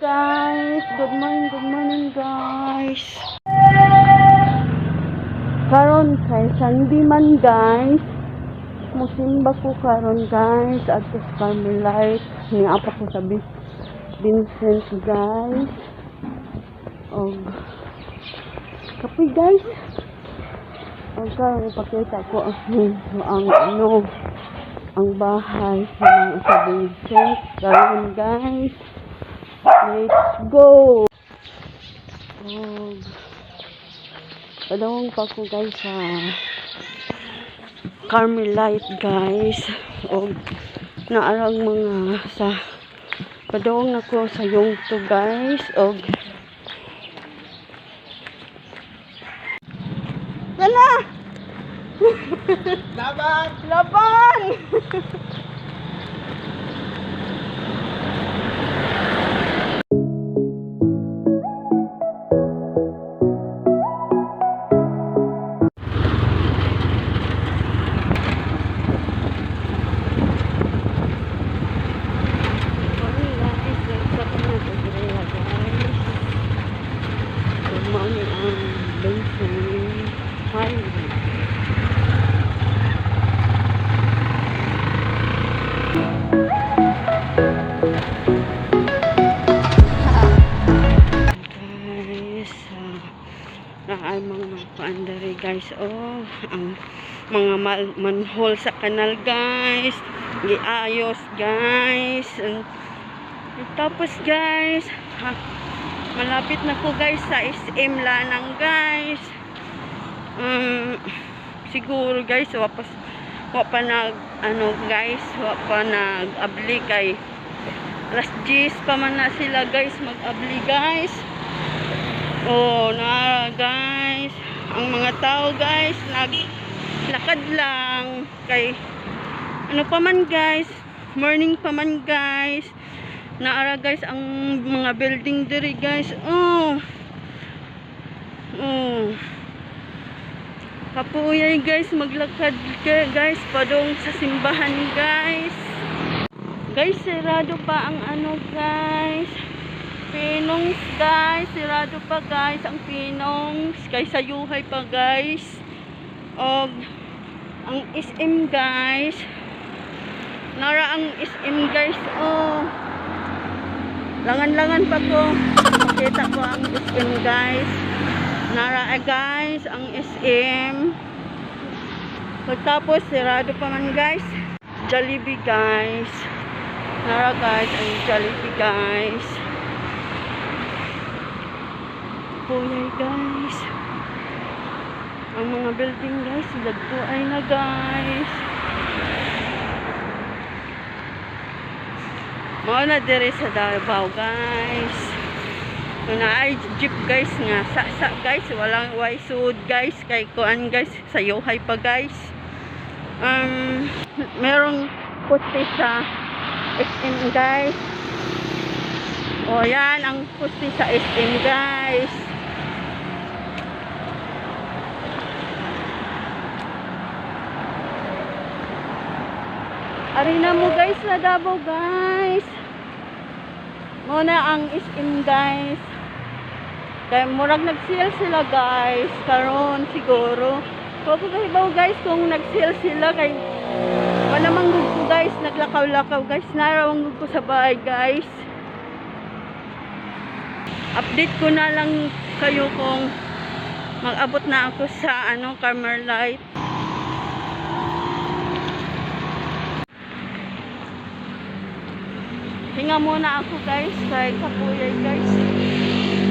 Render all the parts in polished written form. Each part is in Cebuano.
Guys, good morning, guys. Karon kay Sunday man, guys. Musimba ko karon, guys, adto sa Carmelite. Niapa ko sa Vincent, guys. Og kapoy, guys. Og karon ipakita ko ang ano, ang bahay ng sa Vincent karon, guys. Let's go! Og padung pa ko, guys, sa Carmelite, guys. Og naarang mga sa padung nako sa Yongto, guys. Og Wala! Laban! Laban! Morning, guys, what's up na Gabriela, guys? Good morning ang Benson Highway. Guys, naay mga paandari, guys. Oh, ang mga manhole sa kanal, guys. Giayos, guys. And, tapos, guys, ha, malapit na ko, guys, sa SM Lanang, guys. Siguro, guys, wa pa nag ano, guys, wa pa nag-abli kay alas 10 pa man na sila, guys, mag-abli, guys. Oh, na guys, ang mga tao, guys, naglakad lang kay ano pa man, guys, morning pa man, guys. Naara, guys, ang mga building diri, guys. Oh. Oh. Kapoy, guys, maglakad guys padung sa simbahan, guys. Guys, sarado pa ang ano, guys. Pinongs, guys, sarado pa, guys, ang Pinongs kay sayuhay pa, guys. Og ang SM, guys. Nara ang SM, guys. Oh. Langan-langan pa ko. Makita ko ang SM, guys. Nara guys, ang SM. Pagtapos, sarado pa man, guys. Jollibee, guys. Nara, guys, ang Jollibee, guys. Puyay, guys. Ang mga building, guys, dagko ay na, guys. Mao na dire sa Davao, guys. Kung naay jeep, guys, nga sa guys, walang way sud, guys, kay kuan, guys, sayuhay pa, guys. Merong poste sa SM, guys. O yan ang poste sa SM, guys. Ari na mo, guys, sa Davao, guys. Muna ang SM, guys. Kaya murag nag-sale sila, guys. Karon siguro. Ko ko kahibaw, guys, kung nag-sale sila kay wala man gud ko, guys, naglakaw-lakaw, guys. Narawang gud ko sa bahay, guys. Update ko na lang kayo kung mag-abot na ako sa ano, Carmelite. Hinga muna ako, guys, kay kapuyay, guys.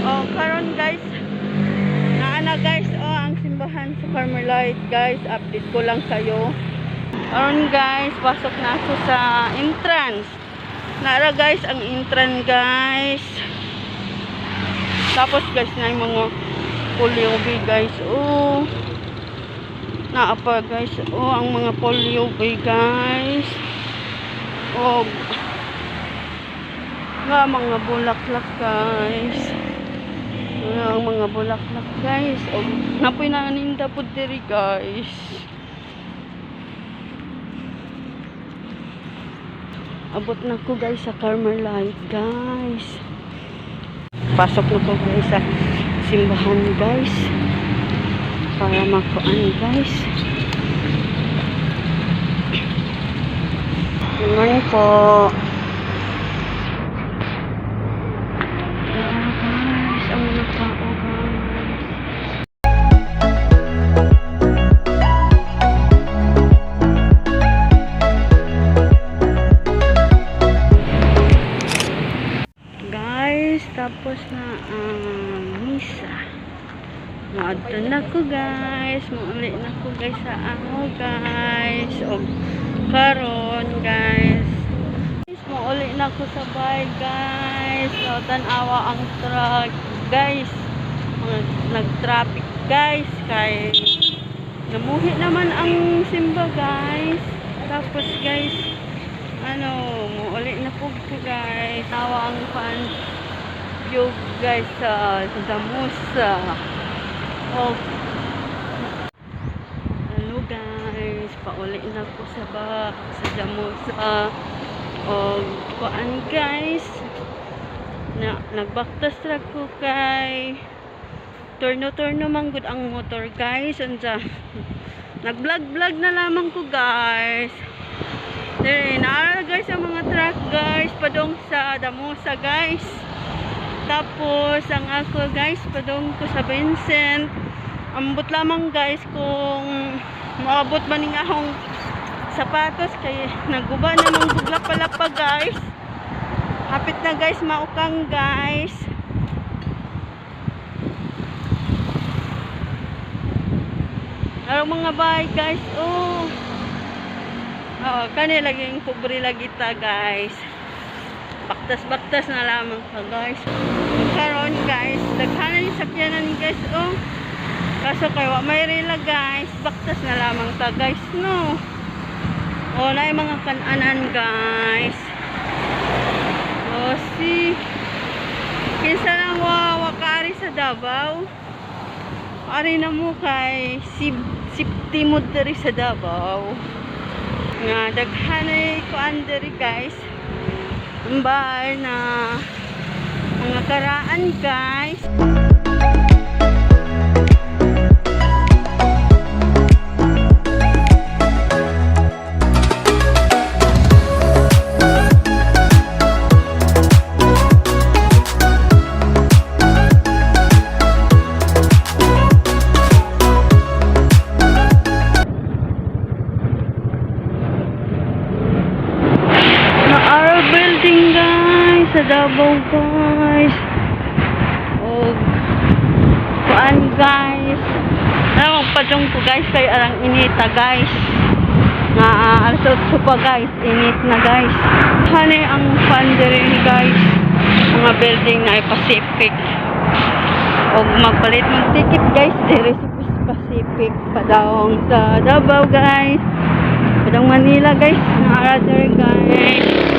Oh, karon, guys. Naana, guys, oh, ang simbahan sa Carmelite, guys. Update ko lang kayo. Karon, guys, pasok na ako sa entrance. Naara, guys, ang entrance, guys. Tapos, guys, na yung mga pulyobi, guys. Oh. Naa pa, guys. Oh, ang mga pulyobi, guys. Oh. Nga mga bulaklak, guys. Nga ang mga bulaklak, guys. Oh, napoy na ninda po diri, guys. Abot na ko, guys, sa Carmelite, guys. Pasok na ko guys sa simbahan, guys. Para makuan, guys. Good morning po. Ah, guys, ang mga tao, guys. Guys, tapos na ang misa. Moadto na ko, guys. Muuli na ko, guys, sa amo, guys. Og karon, guys. Guys, muuli na ko sa bahay, guys. So, tan-awa ang truck, guys. Mga nag-traffic, guys, kay namuhi naman ang simba, guys. Tapos, guys, ano, muuli na po ko, guys. Tawa ang pan view, guys, sa Damusa. Oh, ano, guys, pauli na ko sa Damusa. O kuan, guys, na nagbaktas ra ko kay turno-turno man gud ang motor, guys. Unsa, nag-vlog-vlog na lamang ko, guys. There, naa guys ang mga truck, guys, padong sa Damusa, guys. Tapos ang ako, guys, padong ko sa Vincent. Ambot lamang, guys, kung maabot man ning akong sapatos kay naguba namang bugla pala pa, guys. Hapit na, guys, maukang, guys. Araw mga bahay, guys. Oh. Oo, kani laging pobre lagi ta, guys. Baktas-baktas na lamang ka, guys. Karon, guys, daghan yung sakyanan, guys, oh. Kaso kay wa may rela, guys, baktas na lamang ta, guys, no. Oh, na mga kananan, guys. Oh, si kinsa lang wa wakaari sa Davao. Ari na mo kay si safety mo diri sa Davao. Nga daghan ay kuan diri, guys. Bye na mga karaan, guys. Na our building, guys, sa Davao, guys. Og kuan, guys. Ano, magpadong ko, guys, kay arang inita, guys. Nga alas 8 pa, guys, init na, guys. Hani ang kuan diri, guys. Mga building na Pacific. Og magpalit ng ticket, guys, diri sa Pacific padong sa Davao, guys. Padong Manila, guys, naara diri, guys.